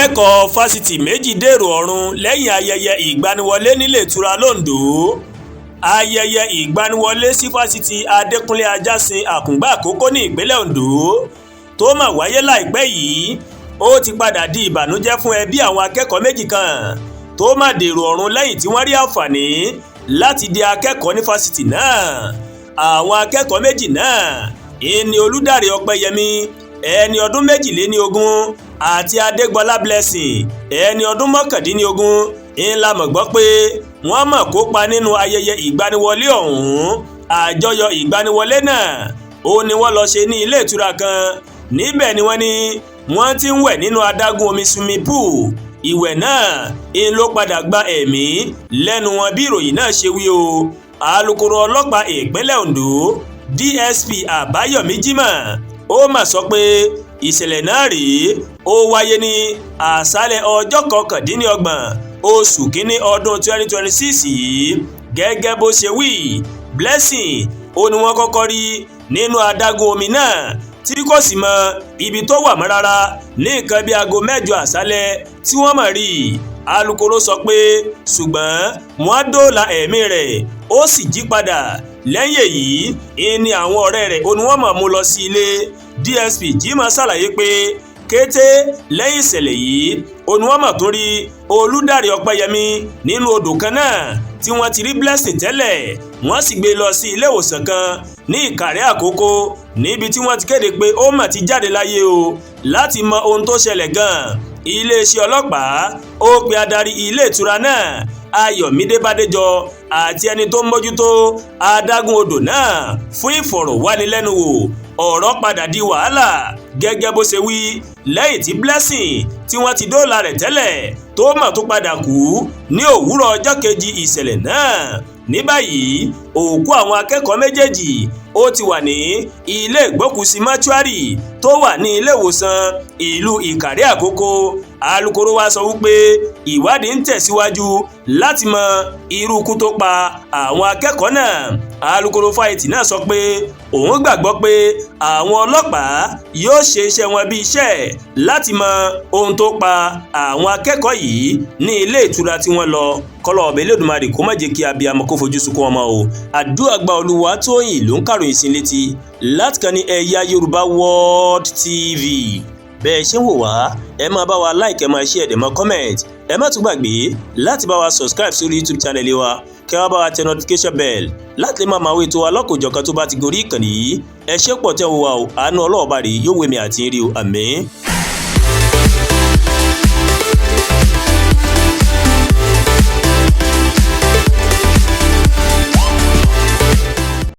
Akẹ́kọ̀ọ́ fásitì méjì dèrò ọ̀run lẹ́yìn ayẹyẹ ìgbaniwọlé nílé ìtura londo. Ayẹyẹ ìgbaniwọlé sí Fásitì Adẹkùnlé Ajásìn Àkùngbá Àkókò ní ìpínlẹ̀ Ondo tó mà wáyé láìpẹ́ yìí, ó ti padà di ìbànújẹ́ fún ẹbí àwọn akẹ́kọ̀ọ́ méjì kan tó mà dèrò ọ̀run lẹ́yìn tí wọ́n rí àǹfààní láti di akẹ́kọ̀ọ́ ní fásitì náà. Àwọn akẹ́kọ̀ọ́ méjì náà ìní Olùdarí Ọpẹ́yẹmí, ẹni ọdún 22, àti Adégbọlá Blessing, ẹni ọdún 19, ńlá mọ̀ gbọ́ pé wọ́n mọ̀ kópa nínú ayẹyẹ ìgbaniwọlé ọ̀hún. Àjọyọ̀ ìgbaniwọlé náà ó ní wọ́n lọ ṣe ní ilé ìtura kan. Níbẹ̀ ni wọ́n ní wọ́n ti ń wẹ̀ nínú adágún omi, swimming pool. Ìwẹ̀ náà ń ló padà gba ẹ̀mí lẹ́nu wọn, bí ìròyìn náà ṣe wí o. Alūkkóró ọlọ́pàá ìpínlẹ̀ Ondo, DSP Àbáyọ̀mí Jimoh, ó mà sọ pé ìṣẹ̀lẹ̀ náà rèé, ó wáyé ní àṣálẹ̀ ọjọ́ 29 oṣù kínní ọdún 2026 yìí. Gẹ́gẹ́ bó ṣe wí, Blessing ó ní wọ́n kọ́kọ́ rí nínú adágún omi náà tí kò sì mọ ibi tó wà mọ́ rárá ní nǹkan bíi aago 8 àṣálẹ̀ tí wọ́n mọ̀ rí i. Alūkkóró sọ pé ṣùgbọ́n wọ́n dóòlà ẹ̀mí rẹ̀, ó sì jí padà. Lẹ́yìn èyí ni àwọn ọ̀rẹ́ rẹ̀ ó ní wọ́n mọ̀ mú lọ sí ilé. DSP Jimoh ṣàlàyé pé kété lẹ́yìn ìṣẹ̀lẹ̀ yìí ó ní wọ́n mọ̀ tó rí Olùdarí Ọpẹ́yẹmí nínú odò kan náà tí wọ́n ti rí Blessing tẹ́lẹ̀. Wọ́n sì gbé lọ sí ilé ìwòsàn kan ní Ìkàrẹ́ Àkókò, níbi tí wọ́n ti kéde pé ó mà ti jáde láyé o. Láti mọ ohun tó ṣẹlẹ̀ gan-an, iléeṣẹ́ ọlọ́pàá ó pe adarí ilé ìtura náà, Ayọ̀mídé Bádéjọ, àti ẹni tó ń mójútó adágún odò náà fún ìfọ̀rọ̀wánilẹ́nuwò. Ọ̀rọ̀ padà di wàhálà, gẹ́gẹ́ bó ṣe wí, lẹ́yìn tí Blessing tí wọ́n ti dóòlà rẹ̀ tẹ́lẹ̀ tó mọ̀ tó padà kú ní òwúrọ̀ ọjọ́ kejì ìṣẹ̀lẹ̀ náà. Ní báyìí, òkú àwọn akẹ́kọ̀ọ́ méjèèjì ó ti wà ní ilé ìgbókùsí, mọ́ṣúárì, tó wà ní ilé ìwòsàn ìlú Ìkàrẹ́ Àkókò. Alūkkóró wa sọ wípé ìwádìí ń tẹ̀síwájú láti mọ irú ikú tó pa àwọn akẹ́kọ̀ọ́ náà. Alūkkóró fáyìtì náà sọ pé òun gbàgbọ́ pé àwọn ọlọ́pàá yóò ṣe iṣẹ́ wọn bí iṣẹ́ láti mọ ohun tó pa àwọn akẹ́kọ̀ọ́ yìí ní ilé ìtura tí wọ́n lọ. Kọ́lọ̀ ọ̀bẹ Elédùmarè kó má jẹ́ kí abiyamọ kó fojú sunkún ọmọ o. Àdúrà gba. Olúwatóyìn ló ń kàròyìn sí létí láti kan ní Ẹ̀yà Yorùbá World TV. Bẹ́ẹ̀ ṣe ń wò wá, ẹ máa bá wa like, ẹ máa share, ẹ máa comment. Ẹ má tún gbàgbé láti bá wa subscribe sórí YouTube channel wa, kẹ́ wá bá wa tẹ notification bell láti lè máa máa wo ètò wa lọ́kòjọ̀kan tó bá ti gorí ìkànnì yìí. Ẹ ṣé pọ̀ tẹ́ ń wò wá o. Àánú ọlọ́ọ̀bá rèé yóò wé mi àti rí o. Àmín.